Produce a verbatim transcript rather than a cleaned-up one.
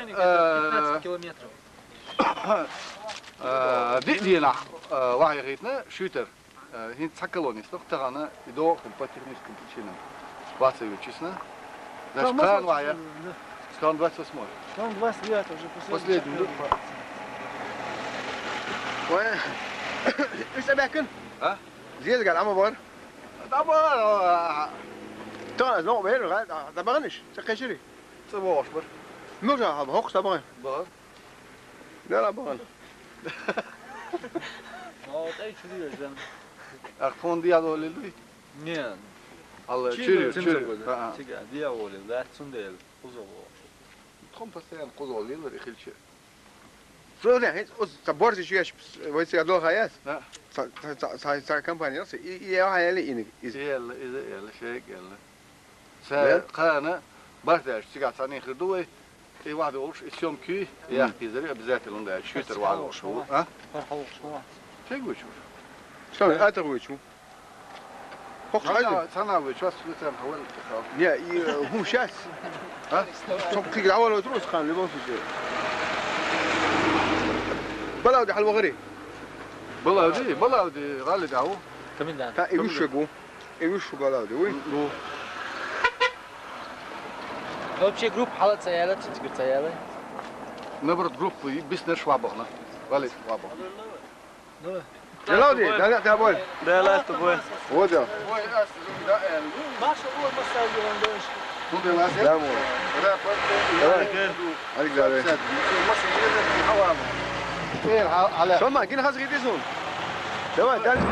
Э, пятнадцать километров. Э, ди-, дийнахь, э, вахьа хитна, шуьйтар. Э, хӀинца цхьа колони стох, тахана и дохкан по техническим причинам. Ваца ючисна. Значит, Там кан можно вая. Там двадцать восьмой. Там двадцать девятый уже последний. Последний, да? Вай, уьш а баьккан? А? Зеза гал, амма бар. Да бар, а. Та, зо бер, да, да багниш, ца кешири. Ца бохуш бар. Ну, жа, хокс та баган. Бар. Дела бан. Ах, тхуна дӀаволлийла дуй? Не. Алла, чуьйра, чуьйра. Цига дӀаволлийла, дац, цундела кхуза вохуш. Тхуна постоянно кхуза воллийла, и хилча. Цо де, хӀинца оцу ца борзи чуьеш, вай цига долу хаяс? Да. Ца, ца, ца, ца, ца компания, и, и, и, и, и, и, и, и, и, Элла, иза элла, шайга элла. Ца кхана барт даьлча, цигахь цхьаьна хир ду вай, и вахьа долуш, и съёмкий, и яккхийзаре обязательно даьлча, шуьйтар вахьа долуш ву, а? Тегучу. Что, это вычу? Хокху хьайза? Цхьана вычу, вас цхьана хьавал. Не, и, э, хӀун шац? А? Со кхин дӀавала трус хан, любом случае. Балауди хьал вахари? Балауди, балауди, гӀали дӀаву. Комендант. Та, и вуьшшаг ву. И вуьшшаг валав ду вуй? Ду. Вообще группа хьала ца яла, цицигар ца яла. Наоборот, группа биснарш вабахна. Валит вабахна. Ялав ди, да, да, да, бой. Да, ласта бой. Вот да. Маша, вот массаж делаем дальше. Ну, да, ласта. Да, бой. Давай. Алик, давай. Шо ма, гина хаза гӀийди зун. Давай, дальше.